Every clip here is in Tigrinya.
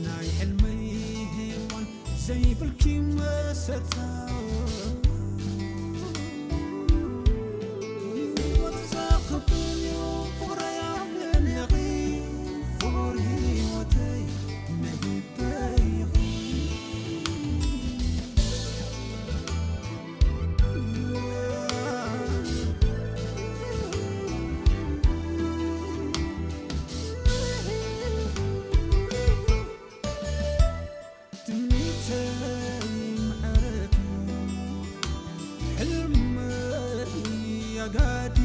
ናይ ሕልመይ ሄዋን ዘይብልኪ መሰታ ህይወት ዘኽብን እዩ ፍቕረይ ኣብ ልዕሌኺ ፍቕሪ ህይወተይ መሂበይ ኢኺ። ትምኒተይ ምዕረግ ሕልመይ ኣጋዲ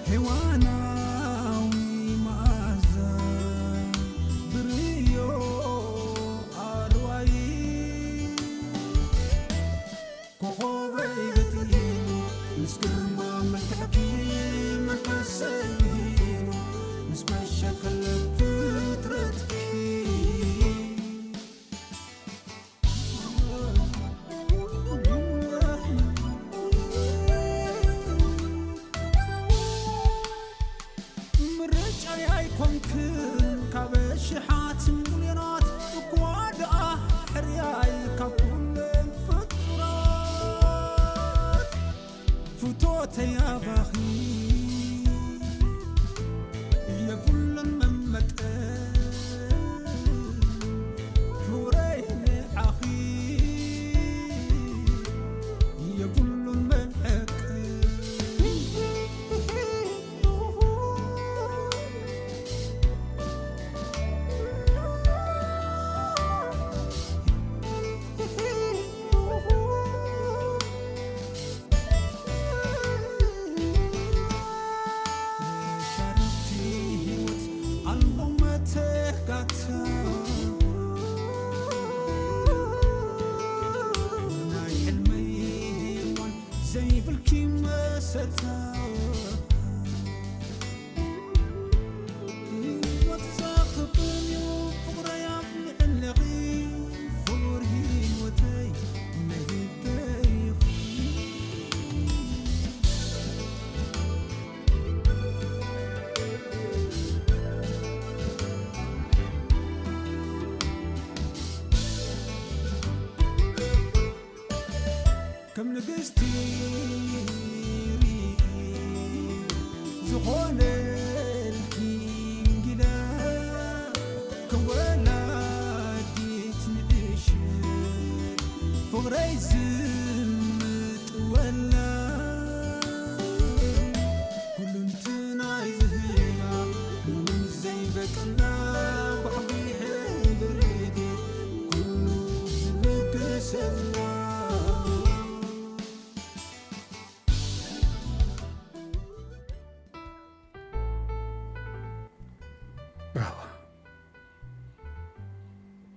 ሄዋናዊ መኣዛ ብርዮ ኣርዋይ ኮኾበይ በጢኑ ምስ ግርማ መልክዕኪ መንፈሰይ ውሂኑ ምስ መሸከለ ፍጥረትኪ ምርጫይ ኣይኮንክን ካብ ሽሓት ሚልዮናት እኳ ደኣ ሕርያይ ካብ ኩለን ፍጡራት ፍቶተይ ኣባኺ የብሉን መመጠን ክብረይ ንዓኺ የብሉን መዕቀን። ሻረቲ ህይወት ኣሎ መተካእታ ናይ ሕልመይ ሄዋን ዘይብልኪ መሰታ ህይወት ዘኽብን እዩ ፍቕረይ ኣብ ልዕሌኺ ፍቕሪ ህይወተይ መሂበይ ኢኺ። ከም ንግስቲ ርኢ ዝኾነልኪ እንግዳ ከም ወላዲት ንእሽት ፍቕረይ ዝምጥወላ ኩሉንትናይ ዝህባ ምንም ዘይበቅላ ባሕሪ ሕብሪ ኩሉ ዝልግሰላ። ብራቮ።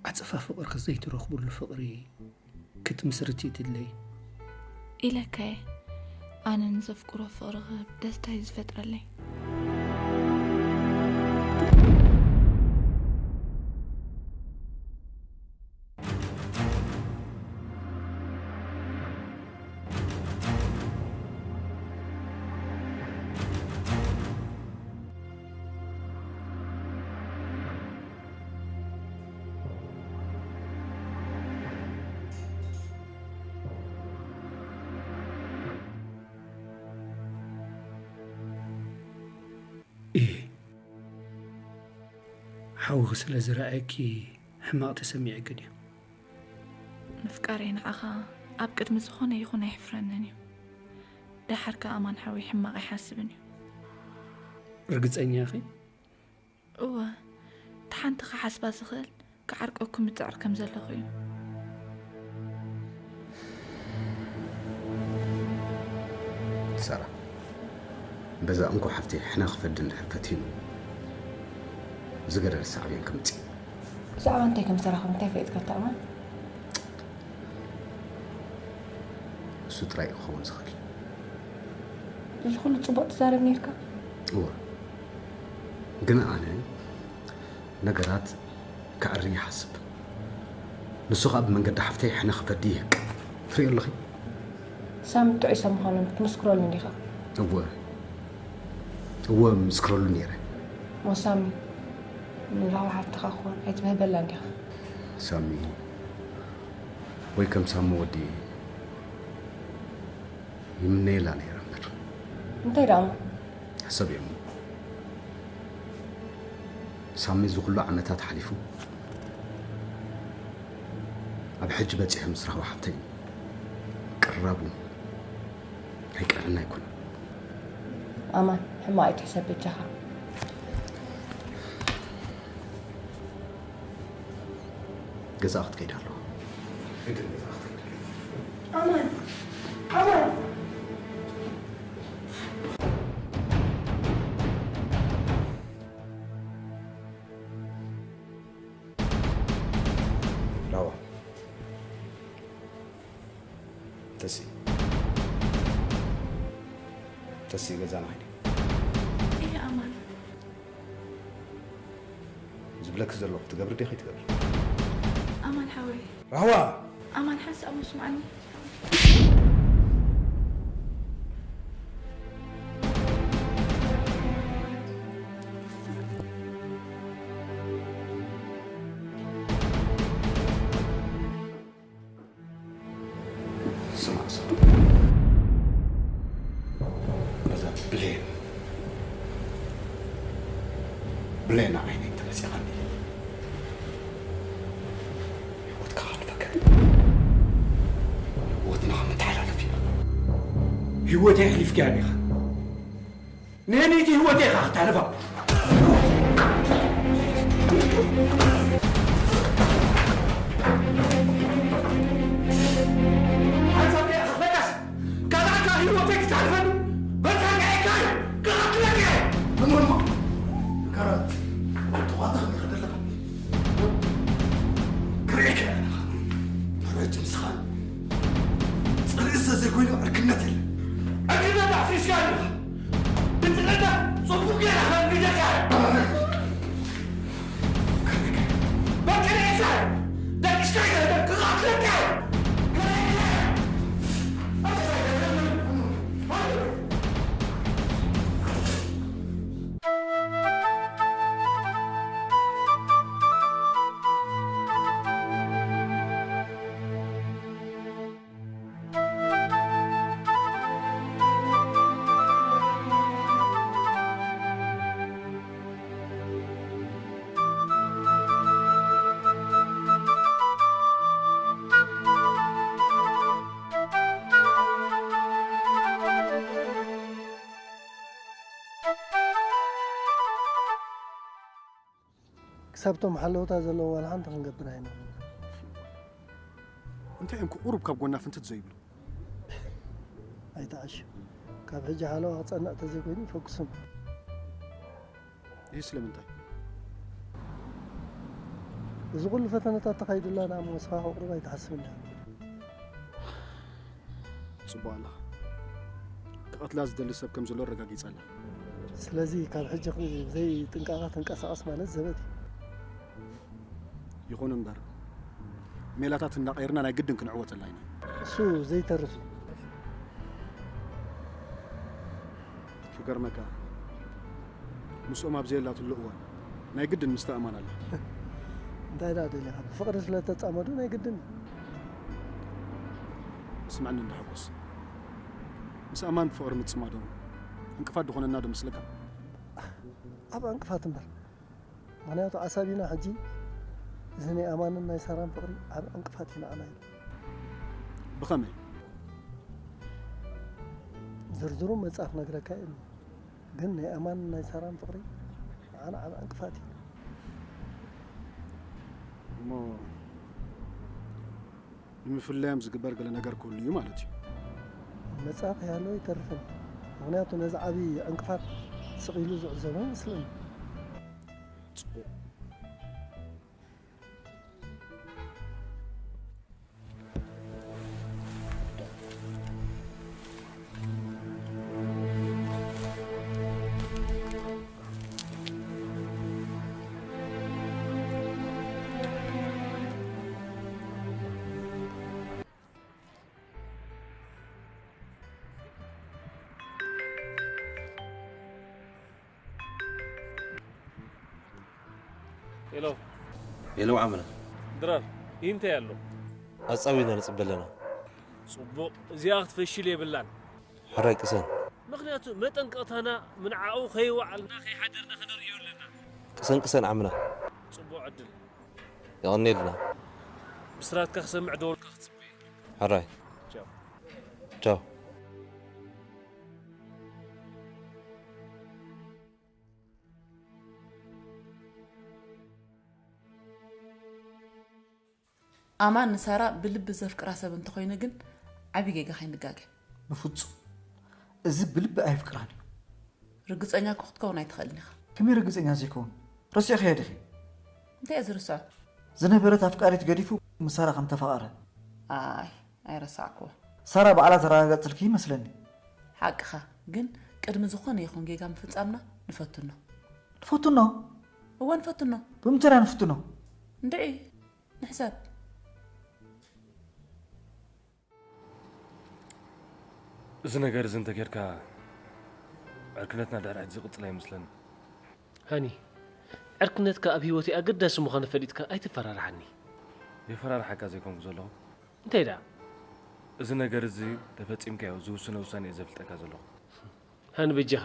ዓጸፋ ፍቕርኺ ዘይትረኽብሉ ፍቕሪ ክትምስርቲ ትድለይ። ኢለካየ፣ ኣነ ንዘፍቅሮ ፍቕሪ ክህብ ደስታ እዩ ዝፈጥረለይ። እየ። ሓውኺ ስለ ዝረኣየኪ ሕማቕ ተሰሚዑኪ ድዩ? ምፍቃረይ ንዓኻ ኣብ ቅድሚ ዝኾነ ይኹን ኣየሕፍረንን እዩ። ደሓር ከኣ ኣማን ሓወይ ሕማቕ ኣይሓስብን እዩ። ርግጸኛ ኢኺ? እወ፣ እቲ ሓንቲ ክሓስባ ዝኽእል ክዓርቀኩም እጽዕር ከም ዘለኹ እዩ። ሳራ፣ በዛ እንኮ ሓፍተይ ሕነ ክፈዲ እንድሕር ፈቲኑ፣ እዚ ገደል ሳዕቤን ከምጽእ። ብዛዕባ እንታይ ከም ዝተራኸቡ እንታይ ፈሊጥካ ኣማን? እሱ ጥራይ እዩ ክኸውን ዝኽእል። እዚ ኩሉ ጽቡቕ ትዛረብ ነይርካ? እወ። ግን ኣነ ነገራት ከዐሪ ይሓስብ። ንሱ ኸኣ ብመንገዲ ሓፍተይ ሕነ ክፈዲ ይህቅን። ትሪኦ ኣለኺ? ሳሚ ጥዑይ ሰብ ምዃኑ ክትምስክረሉ እንዲኻ። እወ። እወ ምስክረሉ ነይረ። ሞሳሚ ንራዊ ሓፍትኻ ክኾን ኣይትበህበላ እንዲኻ። ሳሚ ወይ ከም ሳሚ ወዲ ይምነየላ ነይረ እምበር። እንታይ ደኣ እሞ? ሕሰብ እየ እሞ ሳሚ እዚ ኩሉ ዓመታት ሓሊፉ ኣብ ሕጂ በፂሐ ምስ ራህዋ ሓፍተይ ቅራቡ ኣይቀርና ኣይኮነ። ኣማን ሕማቕ ኣይትሕሰብ በጃኻ። ገዛ ክትከይድ ኣለዎ። ኣማን ኣማን ራዋ ተሲ ተሲ ገዛና ኸይዲ እየ ኣማን። ዝብለክ ዘለኹ ትገብሪ ዲኺ ትገብሪ? ኣማን ሓወይ። ራህዋ ኣማን ሓንሳእ እሞ ስምዓኒ። ስማዕ ስማዕ ነዛ ብሌን ብሌን ዓይነይ እንተመፂኻኒ ህይወትካ ከሕልፈካ ህይወትና ከምተሓላለፍ ኢና ህይወተይ ኣሕሊፍካያ ዲኻ ንህንይቲ ህይወተይ ኢኻ ክተሕልፋ ሓንሳብ ደኣ ክሕለካስ ካልኣካ ህይወተይ ክተሕልፈኒ በልካ ንዓይካ እዩ ክቐትለካ እየ እሞ እሞ ካራት ተዋተኽኒ ከደለኻ ክርእየካ ኣለኻ ረጅም ስኻን ፅልእሰ ዘይኮይኑ ዕርክነት የለን ዕርክነት ኣፍሪስካ ኣለኻ ብጥቕዕዳ ጽቡቕ ጌራ ከንግደካ በከለካ ደቂስካ ክቐትለካ ክሳብቶም ሓለውታ ዘለዎ ዋላ ሓንቲ ክንገብር ኣይና እንታይ እዮም ቁሩብ ካብ ጎና ፍንትት ዘይብሉ ኣይተዓሽ ካብ ሕጂ ሓለዋ ክፀንዕ ተዘይኮይኑ ይፈኩስም ይህ ስለምንታይ እዚ ኩሉ ፈተነታት ተኻይዱላ ንኣሞ ስኻ ከቕርብ ኣይትሓስብን ጽቡቕ ኣለኻ ክቐትላ ዝደሊ ሰብ ከም ዘሎ ኣረጋጊጻ ኣላ ስለዚ ካብ ሕጂ ብዘይ ጥንቃቐ ተንቀሳቐስ ማለት ዘበት እዩ ይኹን እምበር ሜላታት እንዳቐየርና ናይ ግድን ክንዕወተላ ኢና እሱ ዘይተርፍ እዩ ክገርመካ ምስኦም ኣብ ዘየላትሉ እዋን ናይ ግድን ምስተኣማን ኣላ እንታይ ደኣ ደሊኻ ብፍቕሪ ስለ ተጻመዱ ናይ ግድን እዩ ስምዕኒ እንዳሓጎስ ምስ ኣማን ብፍቕሪ ምጽማዶም ዕንቅፋት ዝኾነና ዶ መስለካ ኣብ ዕንቅፋት እምበር ምኽንያቱ ኣሳቢና ሕጂ እዚ ናይ ኣማንን ናይ ሳራን ፍቕሪ ኣብ ዕንቅፋት እዩ ንዓና ኢሉ ብኸመይ ዝርዝሩ መጻ ክነግረካ እዩ ግን ናይ ኣማን ናይ ሳራን ፍቕሪ ንዓና ዓብ ዕንቅፋት እዩ እሞ ንምፍላዮም ዝግበር ገለ ነገር ክህሉ እዩ ማለት እዩ መጻ ከይሃለወ ይተርፍን ምኽንያቱ ነዚ ዓብዪ ዕንቅፋት ስቕ ኢሉ ዝዕዘቦ ይመስለኒ ጽቡቕ ሄሎ። ሄሎ ዓምና። ድራር፣ እንታይ ኣሎ? ኣጻዊና ንጽበ ኣለና። ጽቡቕ፣ እዚኣ ክትፈሽል የብላን። ሕራይ ቅሰን። ምኽንያቱ መጠንቀቕታና ምንዓኡ ከይወዓልና ከይሓደርና ከነርእዮ ኣለና። ቅሰን ቅሰን ዓምና። ጽቡቕ ዕድል። የቐኔልና። ብስራትካ ክሰምዕ ደወልካ ክጽበ። ሕራይ። ቻው። ቻው። ኣማን ንሳራ ብልቢ ዘፍቅራ ሰብ እንተኾይኑ ግን ዓቢ ጌጋ ከይንጋገ። ብፍጹም እዚ ብልቢ ኣይፍቅራን እዩ። ርግጸኛ እኮ ክትከውን ኣይትኽእልን ኢኻ። ከመይ ርግጸኛ ዘይከውን? ረሲዕኽያ ዲኺ? እንታይ እየ ዝርስዖ? ዝነበረት ኣፍቃሪት ገዲፉ ምሳራ ከም ተፋቐረ። ኣይ ኣይረሳዕክዎ። ሳራ ባዕላ ዘረጋገጽልኪ ይመስለኒ። ሓቅኻ፣ ግን ቅድሚ ዝኾነ ይኹን ጌጋ ምፍጻምና ንፈትኖ። ንፈትኖ? እወ ንፈትኖ። ብምንታይ ኢና ንፍትኖ? እንድዒ ንሕሰብ። እዚ ነገር እዚ እንተጌርካ ዕርክነትና ድሕሪ ሕጂ ዝቕጽል ኣይመስለኒ። ሃኒ፣ ዕርክነትካ ኣብ ህይወተይ ኣገዳሲ ምዃኑ ፈሊጥካ ኣይትፈራርሓኒ። የፈራርሓካ ዘይኮንኩ ዘለኹ። እንታይ ደኣ? እዚ ነገር እዚ ተፈጺምካዮ ዝውስኖ ውሳኔ እየ ዘፍልጠካ ዘለኹ። ሃኒ በጃኻ፣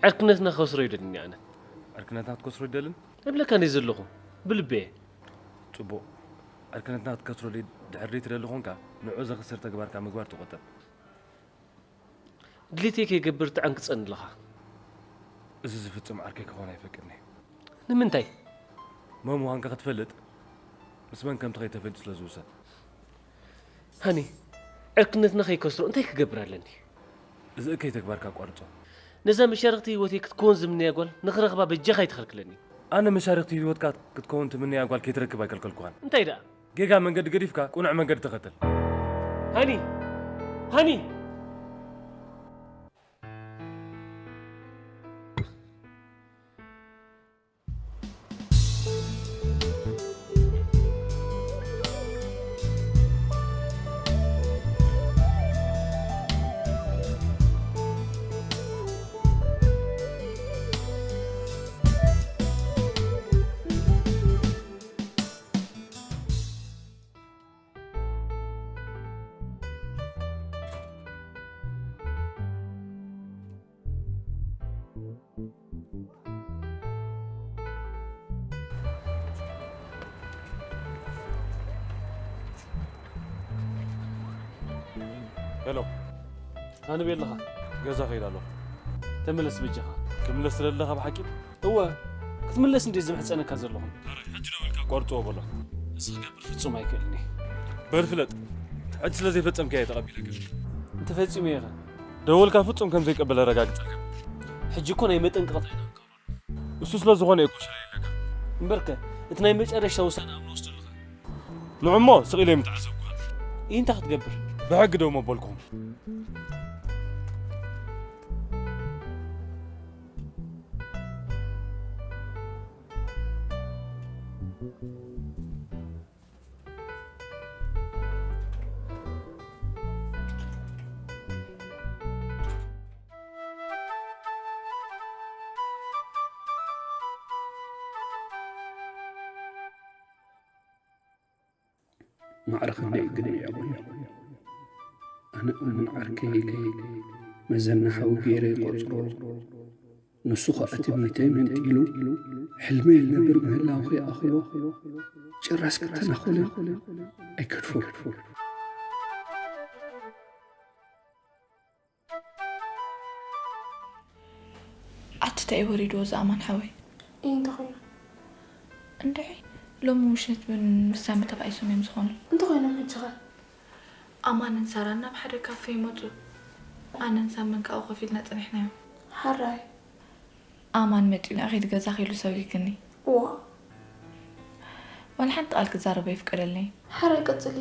ዕርክነትና ከስሮ ይደልን ኣነ። ዕርክነትና ክትከስሮ ይደልን? እብለካ እንደ ዘለኹ ብልበየ። ጽቡቕ። ዕርክነትና ክትከስሮ ድሕሪ ትደሊ ኾንካ ንዑ ዘኽስር ተግባርካ ምግባር ተቖጠብ። ድሌተይ ከይገብር ትዓንቅጸኒ ኣለኻ። እዚ ዝፍጽም ዓርከይ ክኾን ኣይፈቅድን እየ። ንምንታይ? መን ምዃንካ ክትፈልጥ ምስ መን ከም ትኸይድ ተፈልዩ ስለ ዝውሰን። ሃኒ፣ ዕርክነትና ከይከስሮ እንታይ ክገብር ኣለኒ? እዚ እከይ ተግባርካ ኣቋርጾ። ነዛ መሻርኽቲ ህይወተይ ክትከውን ዝምነያ ጓል ንኽረኽባ በጃኻ ኣይትኸልክለኒ። ኣነ መሻርኽቲ ህይወትካ ክትከውን ትምነያ ጓል ከይትረክብ ኣይከልከልኩኻን። እንታይ ደኣ? ጌጋ መንገዲ ገዲፍካ ቅኑዕ መንገዲ ተኸተል። ሃኒ! ሃኒ! ሄሎ፣ ኣንበይ ኣለኻ? ገዛ ከይድ ኣለኹ። ተመለስ በጃኻ። ክምለስ ስለ ዘለኻ ብሓቂ? እወ፣ ክትምለስ እንዴ ዝምሕጸነካ ዘለኹ? ሕጂ ደወልካ ቆርጥዎ በሎ። እዚ ክገብር ፍጹም ኣይክእልን እየ። በል ፍለጥ፣ ሕጂ ስለ ዘይፈጸምካዮ ተቐቢለካ። እንተፈጺሙ እየ ኸ? ደወልካ ፍጹም ከም ዘይቀበል ኣረጋግጸልካ። ሕጂ እኮ ናይ መጠንቀቕታ ኢና ንገብረሉ። እሱ ስለ ዝኾነ እየ እኮ ሽረ ኢለካ። እምበርከ፣ እቲ ናይ መጨረሻ ውሳነ ኣብ ንወስደሉ ኸ? ንዑ እሞ ስቕ ኢለ ምተዓዘብኩኻ። እንታይ ክትገብር? ብሕጊ ደው መበልኩኹም። ማዕረ ክንደይ ግርም እዩ። ኣነ እውን ዓርከይ ኢለ መዘና ሓዊ ገይረ ይቆጽሮ። ንሱ ኸኣ ትምኒተይ መንጢሉ፣ ሕልመይ ይነብር ምህላው ከይኣኽሎ፣ ጭራስ ክተናኾለ ኣይገድፎ። ኣቲ እንታይ እዩ ወሪድዎ እዚ ኣማን ሓወይ? እይ እንተኾይኑ? እንድዒ ሎሚ ምሸት እውን ምሳሚ ተባኢሶም እዮም ዝኾኑ። እንተኾይኖም ሕጂ ኸ? ኣማንን ሳራን ናብ ሓደ ካፌ ይመፁ። ኣነን ሳምን ካብኡ ኮፍ ኢልና ፀኒሕናዮም። ሓራይ። ኣማን መፂኡ ንኣኺድ ገዛኺ ኢሉ ሰጒግኒ። እዋ። ዋላ ሓንቲ ቃል ክዛረቦ ኣይፍቀደለይን። ሓራይ ቀፅሊ።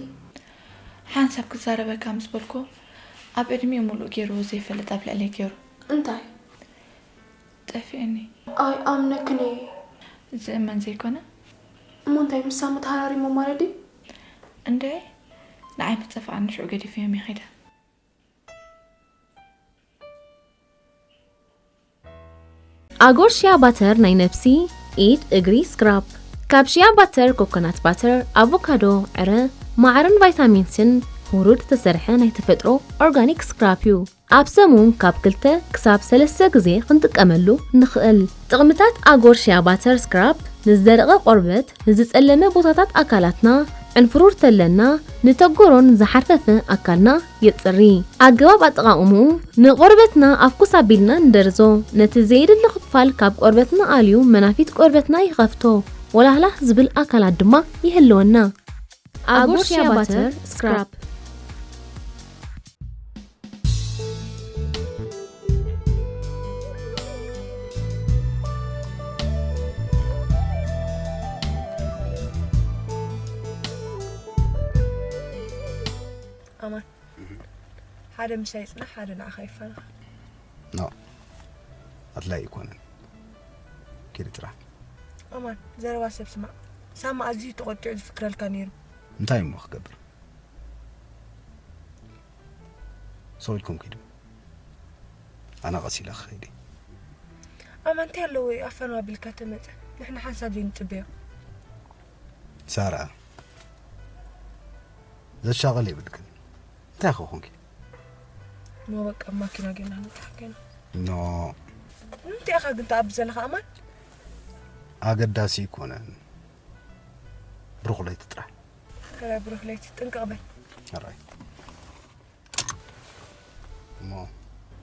ሓንሳብ ክዛረበካ ምስ በልኩ ኣብ ዕድሚኡ ሙሉእ ገይርዎ ዘይፈልጥ ኣብ ልዕለይ ገይሩ። እንታይ? ጠፊእኒ። ኣይኣምነክን እየ። ዝእመን ዘይኮነ። እሞ እንታይ ምስ ሳሚ ተሃራሪሞ ማለት ድዩ? እንድዒ ንዓይ ምስ ጠፍኣኒ ሽዑ ገዲፈዮም እየ ከይደ። ኣጎር ሺያ ባተር ናይ ነብሲ፣ ኢድ፣ እግሪ ስክራፕ። ካብ ሽያ ባተር፣ ኮኮናት ባተር፣ ኣቮካዶ፣ ዕረ፣ ማዕርን ቫይታሚን ሲን ውሩድ ዝተሰርሐ ናይ ተፈጥሮ ኦርጋኒክ ስክራፕ እዩ። ኣብ ሰሙን ካብ ክልተ ክሳብ ሰለስተ ግዜ ክንጥቀመሉ ንኽእል። ጥቕምታት ኣጎር ሽያ ባተር ስክራፕ ንዝደረቐ ቆርበት፣ ንዝጸለመ ቦታታት ኣካላትና፣ ዕንፍሩር ተለና፣ ንተጎሮን ዝሓርፈፈ ኣካልና የጽሪ። ኣገባብ ኣጠቓቕምኡ፣ ንቆርበትና ኣፍኩስ ኣቢልና ንደርዞ። ነቲ ዘየድሊ ክፋል ካብ ቆርበትና ኣልዩ መናፊት ቆርበትና ይኸፍቶ። ወላህላህ ዝብል ኣካላት ድማ ይህልወና። ኣጎር ሽያ ባተር ስክራፕ። ኣማን፣ ሓደ ምሳይ ጽናሕ፣ ሓደ ንዓኻ ይፋነኻ። ኖ፣ ኣድላይ ኣይኮነን። ኪዲ ጥራሕ። ኣማን፣ ዘረባ ሰብ ስማዕ። ሳማ ኣዝዩ ተቖጢዑ ዝፍክረልካ ነይሩ። እንታይ እሞ ክገብር? ሰው ኢልኩም ኪዱ። ኣነ ቀስ ኢለ ክኸይድ እየ። ኣማን፣ እንታይ ኣለዎ ኣፋኑ ኣቢልካ ተመጸ? ንሕና ሓንሳብ ዘይንጽበዮ። ሳራ፣ ዘሻቕል የብልክን። እንታይ ኮንኪ? ኖ፣ በቃ ማኪና ጌና ንጥራሕ ጌና። ኖ። እንታይ ኢኻ ግን ትኣቢ ዘለኻ ኣማን? ኣገዳሲ ኣይኮነን። ብሩኽ ለይቲ ጥራሕ። ሕራይ ብሩኽ ለይቲ፣ ጥንቅቕ በል። ሕራይ። እሞ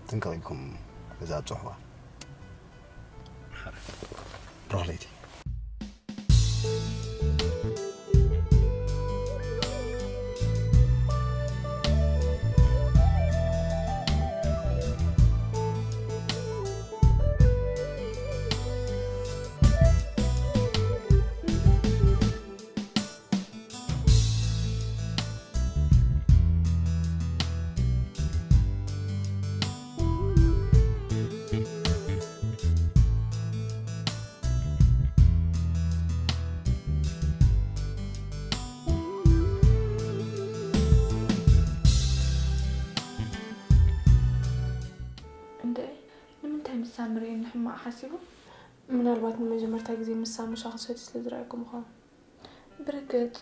ጥንቅቕ ኢልኩም እዛ ጽሑዋ። ብሩኽ ለይቲ። እንድዒ፣ ንምንታይ ምስ ሳሚ ርእዩ ንሕማቕ ሓሲቡ? ምናልባት ንመጀመርታ ግዜ ምስ ሳሚ ሻሂ ሰትዩ ስለ ዝረኣየኩም ይኸውን። ብርግጽ፣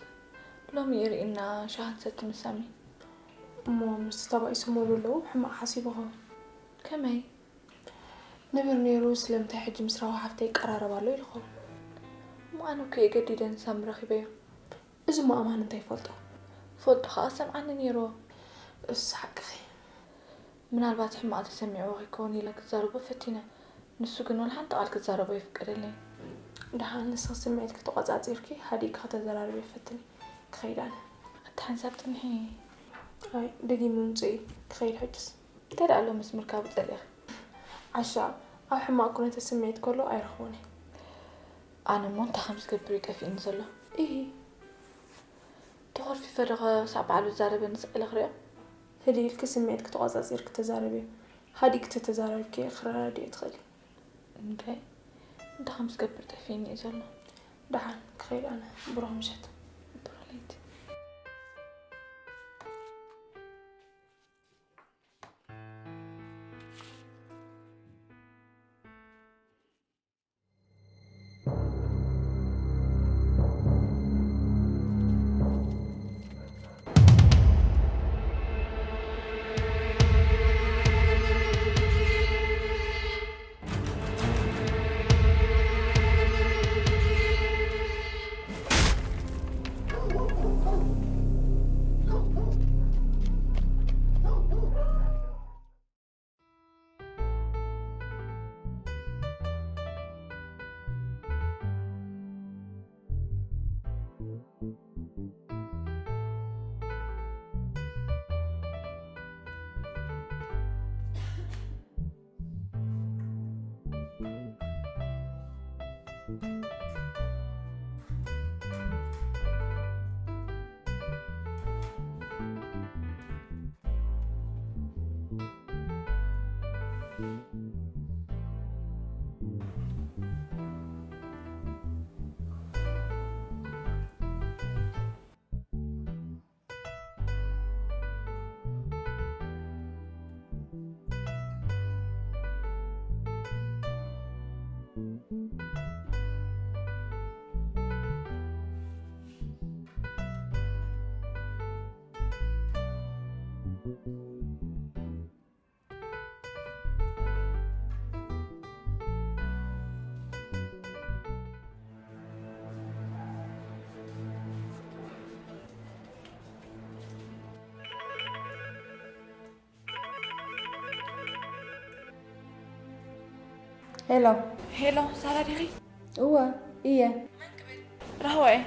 ሎሚ እዩ ርኢና ሻሂ ንሰቲ ምስ ሳሚ። እሞ ምስቲ ተባኢሶሞ ዘለዉ ሕማቕ ሓሲቡ ይኸውን። ከመይ? ንብር ነይሩ፣ ስለምንታይ ሕጂ ምስ ራዋ ሓፍተይ ይቀራረብ ኣሎ ኢሉ ይኸውን። እሞ ኣነ እኮ እየ ገዲደ ንሳሚ ረኺበዮ። እዚ እሞ ኣማን እንታይ ይፈልጦ? ፈልጡ ኸኣ ሰምዓኒ ነይሩ። እሱ ሓቅኺ። ምናልባት ሕማቕ ተሰሚዕዎ ከይከውን ኢለ ክዛረቦ ፈቲነ። ንሱ ግን ወላ ሓንቲ ቃል ክዛረቦ ኣይፍቀደለይን። ደሓን ንስኺ ስምዒትኪ ተቖጻጺርኪ ሃዲእኪ ከተዘራርብዮ ፈትኒ። ክኸይድ ኣነ። ኣቲ ሓንሳብ ጽንሒ። ኣይ፣ ደጊሙ ምጽኡ እዩ። ክኸይድ ሕጅስ። እንታይ ደኣ ኣሎ ምስ ምርካቡ ጸሊእኺ? ዓሻ፣ ኣብ ሕማቕ ኩነተ ስምዒት ከሎ ኣይረኽቦን እየ። ኣነ እሞ እንታይ ከም ዝገብር እዩ ጠፊእኒ ዘሎ። ኢሂ። ተኾርፊፈ ዶ ክሳብ በዓሉ ዝዛረበኒ ስቕ ኢለ ክሪኦ? ህድእ ኢልኪ ስምዒትኪ ተቖጻጺርኪ ተዛረብዮ። ሃዲእኪ ተተዛረብኪ ክረዳድኦ ትኽእሊ። እንታይ? እንታይ ከም ዝገብር ጠፊእኒ እዩ ዘሎ። ደሓን ክኸይድ ኣነ። ብሩኽ ምሸት። ብሩኽ ለይቲ። ሄሎ። ሄሎ፣ ሳራ ዲኺ? እወ፣ እየ። ራህዋ እየ።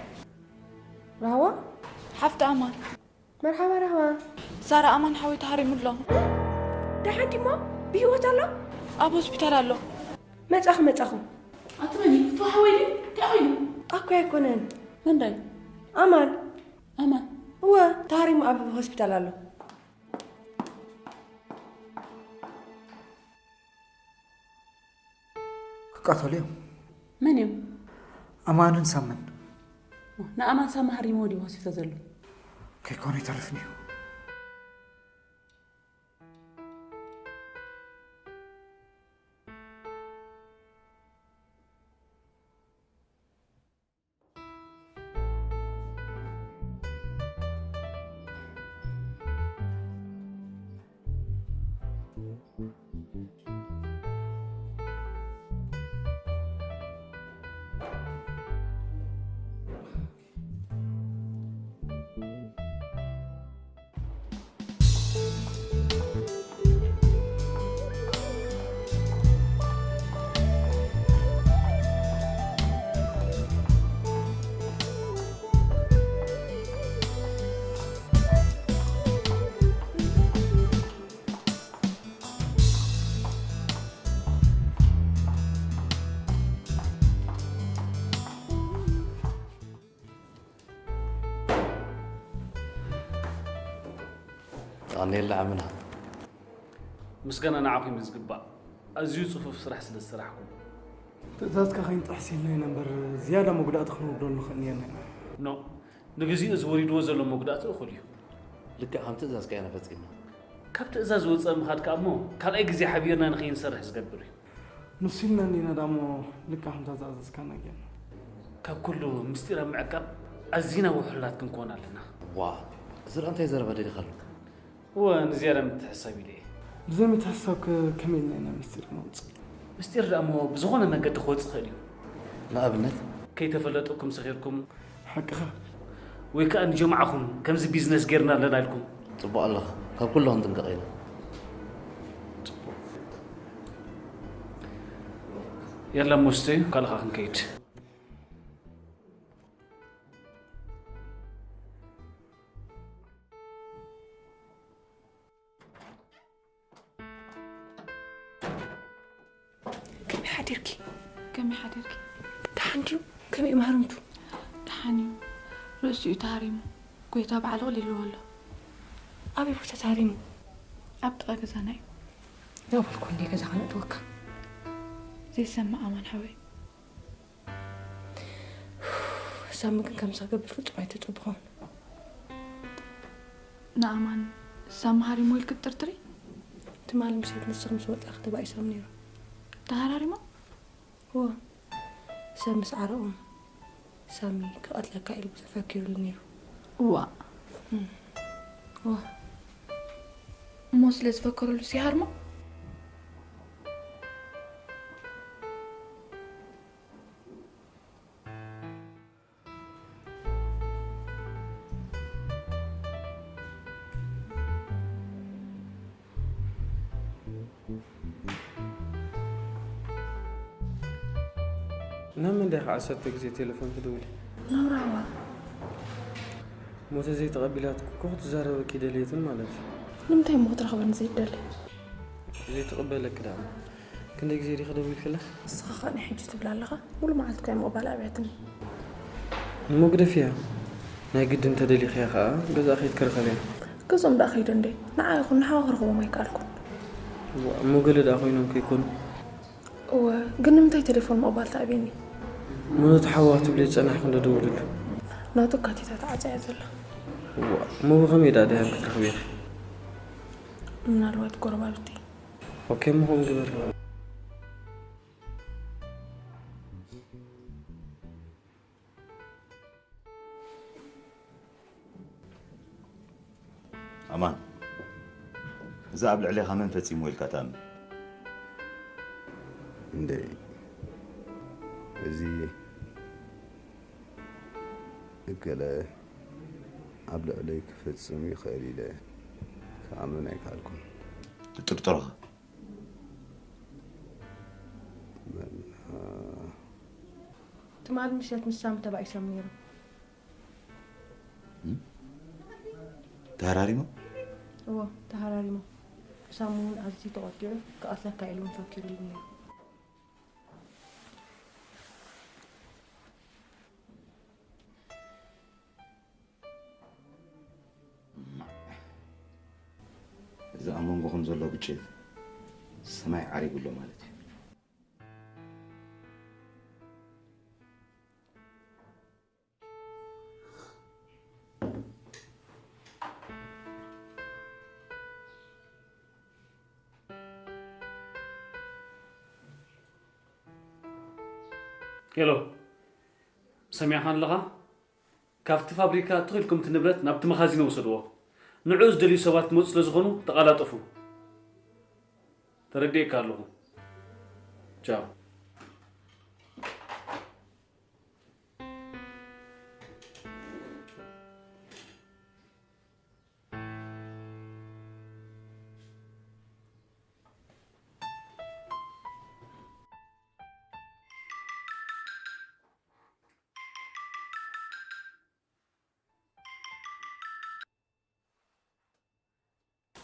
ራህዋ? ሓፍቲ ኣማን። መርሓባ ራህዋ። ሳራ፣ ኣማን ሓወይ ተሃሪሙ ኣሎ። ደሓን ዲሞ? ብህይወት ኣሎ? ኣብ ሆስፒታል ኣሎ። መጻኹ፣ መጻኹ። ኣቲ መን እዩ? እቲ ሓወይ ድዩ? እንታይ ኮይኑ? ኣኮ ኣይኮነን። መንዳይ? ኣማን። ኣማን። እወ፣ ተሃሪሙ ኣብ ሆስፒታል ኣሎ። ክቃተሉ እዮም። መን እዮም? ኣማንን ሳምን። ንኣማን ሳሚ ሃሪሞ ድዩ ሆስፒታል ዘሎ? ከይኮነ ይተርፍን እዩ። የቐንየልና ዓምና። ምስጋና ንዓኹም እዩ ዝግባእ፣ ኣዝዩ ጽፉፍ ስራሕ ስለ ዝሰራሕኩም። ትእዛዝካ ከይንጥሕስ ኢልና ኢና እምበር ዝያዳ መጉዳእቲ ክንወርደሉ ንኽእል ነርና ኢና። ኖእ፣ ንግዚኡ እዚ ወሪድዎ ዘሎ መጉዳእቲ እኹል እዩ። ልክዕ ከም ትእዛዝካ ኢና ፈጺምና። ካብ ትእዛዝ ዝወጸ ምኻድ ከኣ እሞ ካልኣይ ግዜ ሓቢርና ንኸይንሰርሕ ዝገብር እዩ። ንሱ ኢልና እንዲና ደኣ እሞ ልክዕ ከምታ ዝኣዘዝካና ጌርና። ካብ ኩሉ ምስጢር ኣብ ምዕቃብ ኣዚና ውሑላት ክንኮን ኣለና። ዋእ፣ እዚ ደኣ እንታይ ዘረባ ደሊኻ ኣለኻ? እወ፣ ንዝያዳ ምትሕስሳብ ኢለ እየ። ብዘይ ምትሕስሳብ ከ ከመይ ኢልና ኢና ምስጢር ክነውጽእ? ምስጢር ደኣ እሞ ብዝኾነ መገዲ ክወጽእ ይኽእል እዩ። ንኣብነት? ከይተፈለጠኩም ሰኺርኩም። ሓቅኻ። ወይ ከኣ ንጀማዓኹም ከምዚ ቢዝነስ ጌርና ኣለና ኢልኩም። ጽቡቕ ኣለኻ። ካብ ኩሉ ክንጥንቀቕ ኢና። የላ እሞ ስተዩ፣ ካልኻ ክንከይድ። ከመይ ሓዲርኪ? ከመይ ሓዲርኪ? ደሓን ድዩ? ከመይ እዩ ማህርምቱ? ደሓን እዩ። ርእሲኡ ተሃሪሙ። ጎይታ ባዕሉ ኣቕሊልዎ ኣሎ። ኣበይ ቦታ ተሃሪሙ? ኣብ ጥቓ ገዛና እዩ። ናበልኩ እንዴ ገዛ ከነእትወካ። ዘይሰማዕ ኣማን ሓወይ። ሳሚ ግን ከምዚ ክገብር ፍጹም ኣይተጸብኾን። ንኣማን ሳሚ ሃሪሞ ኢልኪ ትጥርጥሪ? ትማሊ ምሸት ንስኺ ምስ ወጻኺ ተባኢሶም ነይሮም። ተሃራሪሞም? እወ። ሰብ ምስ ዓረቖም ሳሚ ክቐትለካ ኢሉ ብዙሕ ፈኪሩሉ ነይሩ። እዋእ። እዋ። እሞ ስለ ዝፈከረሉስ ይሃርሞ? ናብ መን ዲኻ ዓሰርተ ግዜ ቴሌፎን ትድውሊ? ናብ ራህዋ። እሞ ተዘይተቐቢላትኪ እኮ ክትዛረበኪ ኣይደለየትን ማለት እዩ። ንምንታይ እሞ ክትረኽበኒ ዘይትደሊ? ዘይትቕበለኪ ደኣ እሞ ክንደይ ግዜ ዲኺ ደዊልክላ? ንስኻ ኸኣ ናይ ሕጂ ትብል ኣለኻ፣ ሙሉ መዓልቲ እኮ እያ ምቕባል ኣብያትኒ። እሞ ግደፍያ፣ ናይ ግድን እንተደሊኽያ ኸኣ ገዛኣ ከይድኪ ርኸብያ። ገዝኦም ደኣ ከይደ እንዴ? ንዓ ይኹን ንሓዋ ክረኽቦም ኣይከኣልኩን። እዋ፣ እሞ ገለ ደኣ ኮይኖም ከይኮኑ? እወ፣ ግን ንምንታይ ቴሌፎን ምቕባል ትኣብየኒ? እሞ ነቲ ሓዋ ክትብሊ ዝጸናሕኪ እንዶ ደውልሉ። ናቱ ካቴታ ተዓጽያ እያ ዘላ። እዋ፣ እሞ ብኸመይ ደኣ ደያኑ ክትረኽብያ ኢኺ? ምናልባት ጎረባብቲ። ኦኬ፣ እሞ ከምኡ ግበሪ። ኣማን፣ እዚ ኣብ ልዕሌኻ መን ፈጺምዎ ኢልካ ትኣምን? እንደ፣ እዚ እገለ ኣብ ልዕለይ ክፍጽም ይኽእል ኢለ ክኣምን ኣይከኣልኩን። ትጥርጥሮኻ? ትማሊ ምሸት ንሳም ተባኢሶም ነይሮም። ተሃራሪሞም? እዎ፣ ተሃራሪሞም። ሳም እውን ኣዝዩ ተቖጢዑ፣ ክቐትለካ ኢሉ እውን ፈኪሩሉ ነይሩ። እዚ ኣብ መንጎኹም ዘሎ ግጭት ሰማይ ዓሪጉ ኣሎ ማለት እዩ። ሄሎ፣ ሰሚዕኻ ኣለኻ? ካብቲ ፋብሪካ ትኽ ኢልኩም እቲ ንብረት ናብቲ መኻዚኖ ውሰድዎ። ንዕኡ ዝደልዩ ሰባት ክመጹ ስለ ዝኾኑ ተቓላጠፉ። ተረዲኤካ ኣለኹ። ቻው።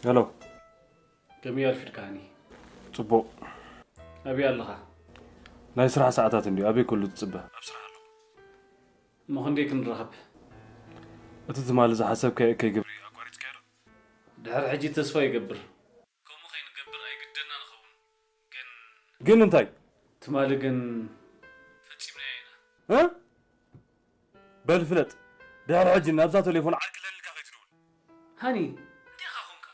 ሄሎ። ከመይ ኣርፊድካ ሃኒ? ጽቡቕ። ኣበይ ኣለኻ? ናይ ስራሕ ሰዓታት እንድዩ። ኣበይ ኩሉ ትጽበ? ኣብ ስራሕ ኣለኹ። እሞ ክንደይ ክንራኸብ? እቲ ትማሊ ዝሓሰብካዮ እከይ ግብሪ ኣቋሪጽካዮ ዶ? ድሕሪ ሕጂ ተስፋ ይገብር። ከምኡ ከይንገብር ኣይግደና ንኸውን። ግን ግን እንታይ? ትማሊ ግን ፈጺምናዮ ኢና። እ? በል ፍለጥ። ድሕሪ ሕጂ ናብዛ ቴሌፎን ዓርኪ ለልካ ከይትድውል። ሃኒ፣ እንታይ ኢኻ ኾንካ?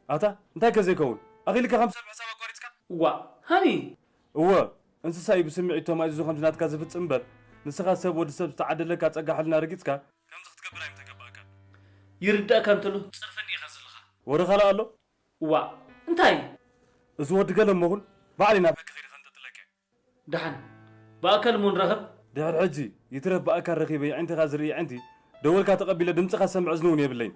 ኣታ፣ እንታይ ከ ዘይከውን? ኣኺልካ ከም ሰብ ሕሳብ ኣቋሪጽካ? ዋእ፣ ሃኒ! እወ፣ እንስሳ እዩ ብስምዒት ተማእዚዙ ከምዚ ናትካ ዝፍጽም እምበር፣ ንስኻ ሰብ ወዲ ሰብ ዝተዓደለካ ጸጋ ሕልና ረጊጽካ፣ ከምዚ ክትገብር ኣይምተገባእካን። ይርዳእካ እንተሎ ትጸርፈኒ ኢኻ ዘለኻ። ወረ ካልእ ኣሎ? ዋእ፣ እንታይ? እዚ ወዲ ገለ እሞ ኹን፣ ባዕለይ ናብ ሕጊ ከይደ ከንጠጥለካ እየ። ደሓን፣ ብኣካል እሞ ንራኸብ። ድሕሪ ሕጂ፣ ይትረፍ ብኣካል ረኺበ የዒንትኻ ዝርኢ የዒንቲ፣ ደወልካ ተቐቢለ ድምጽኻ ዝሰምዕ እዝኒ እውን የብለይን።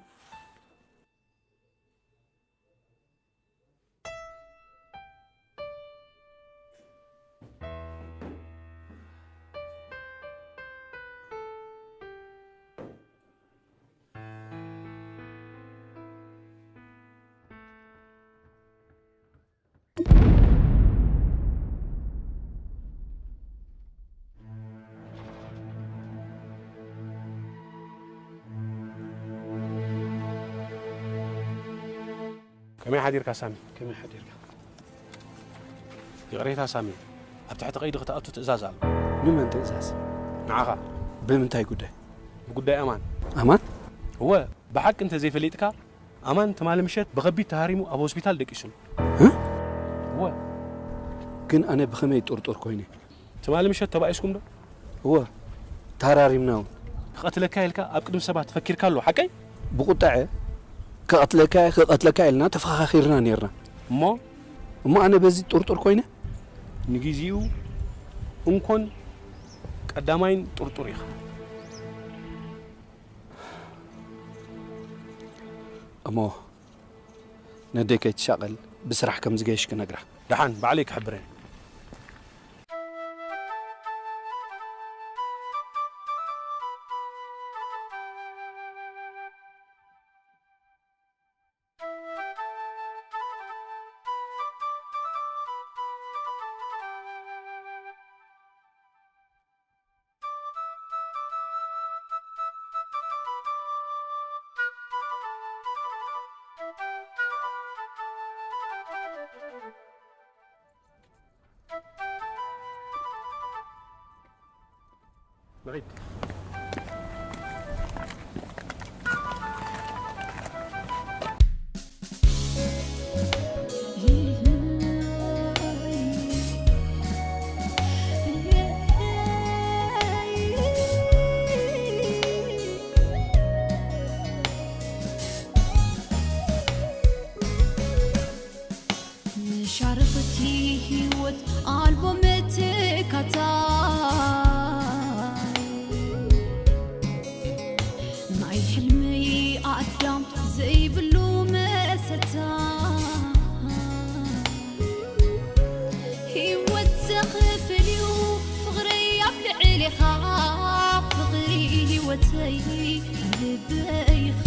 ከመይ ሓዲርካ ሳሚ? ከመይ ሓዲርካ? ይቕሬታ ሳሚ፣ ኣብ ትሕቲ ቀይዲ ክትኣቱ ትእዛዝ ኣሎ። ንመን ትእዛዝ? ንዓኻ። ብምንታይ ጉዳይ? ብጉዳይ ኣማን። ኣማን? እወ፣ ብሓቂ እንተዘይፈሊጥካ፣ ኣማን ትማሊ ምሸት ብኸቢድ ተሃሪሙ ኣብ ሆስፒታል ደቂሱ። እ? እወ። ግን ኣነ ብኸመይ ጥርጡር ኮይነ? ትማሊ ምሸት ተባኢስኩም ዶ? እወ፣ ተሃራሪምና እውን። ክቐትለካ ኢልካ ኣብ ቅድሚ ሰባት ፈኪርካ ኣሎ፣ ሓቀይ? ብቁጠዐ ክቐትለካ፣ ክቐትለካ ኢልና ተፈኻኺርና ነይርና። እሞ? እሞ ኣነ በዚ ጥርጡር ኮይነ? ንግዜኡ እንኮን ቀዳማይን ጥርጡር ኢኻ። እሞ ነደይ ከይትሻቐል ብስራሕ ከም ዝገይሽ ክነግራ። ደሓን ባዕለይ ክሕብረን። ንኺድ። መሻርኽቲ ህይወት ኣልቦ መተካታይ። ካብ ፍቕሪ ህይወተይ ልበይ ኢኻ።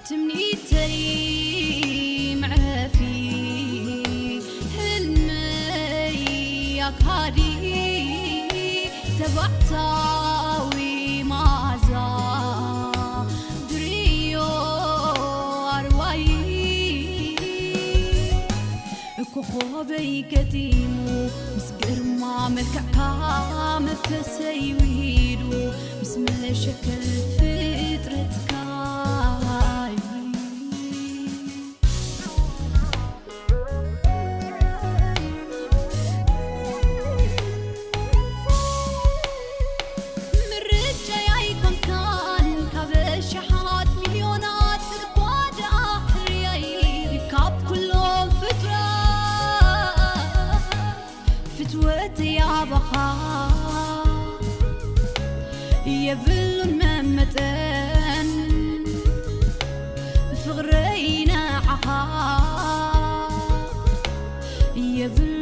ትምኒተይ መዕረፊ፣ ህልመይ ኣካሊ፣ ተባዕታዊ መኣዛ ድርዮ ኣርዋይ። ኮኾበይ ገጢሙ ምስ ግርማ መልክዕካ፣ መንፈሰይ ውሂዱ ምስ መሸከል ፍጥረትካ። ምርጫይ ኣይኮንካን ካብ ኣሽሓት ሚልዮናት፣ እኳ ደኣ ሕርያይ ካብ ኩሎም ፍጡራት። ፍትወተይ ኣባኻ የብሉን መመጠን፣ ፍቕረይ ንዓኻ የብሉ